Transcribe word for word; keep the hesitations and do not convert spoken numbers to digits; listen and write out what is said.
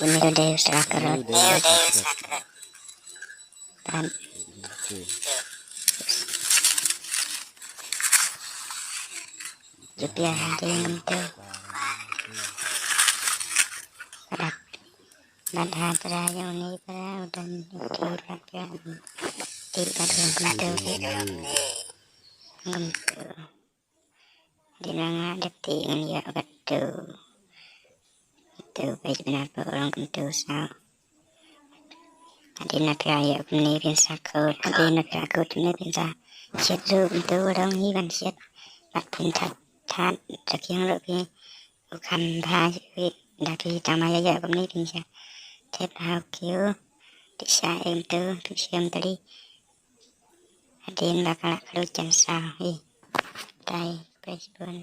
Puni u dei u sra karot. Pat ju pia hadien kumtu. Pat, pat ha trai ïa une para u don u ti pat pia. Ti pat u kumtu. Kumtu. Dei na nga dep ti ngan ïa katu. Itu page bina ko orang kumtu saw. Hadien na pia ïa kumne phin sa kot, hadien na pia kot kumne phin sa shet ruh kumtu, dang hi ban shet. Pat phin that that ta kiang ruh phi u kham bha phi da phi tang ma ïa ïa kumne phin sa. Tep ha u kiew ti sa em tu phi shem tali. Hadien ba ka la klu jan saw hi. Tai page bun.